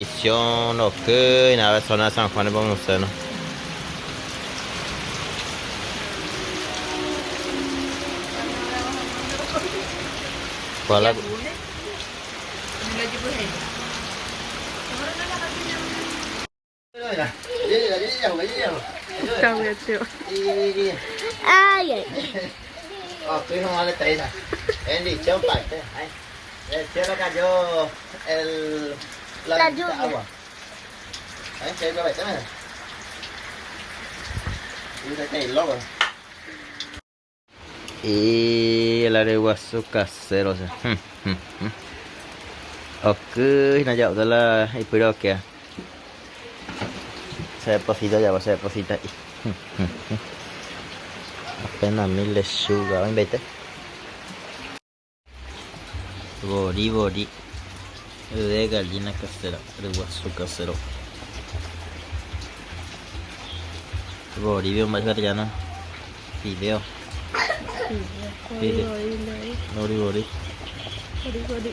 Misión oky, nave zona de San Juan Nepomuceno. ¿Cuál la? El cielo cayó el, la, La lluvia. agua. Y el areguazo casero, o sea. Oky hína ja'úta la ipýre okéa. Se deposita ya, se deposita ahí. Apenas mi lechuga, oĩmbaite. Vori vori de gallina casera, ryguasu casero. Vori omba'e castellano. Fideo. Vori vori. Vori vori. Vori vori.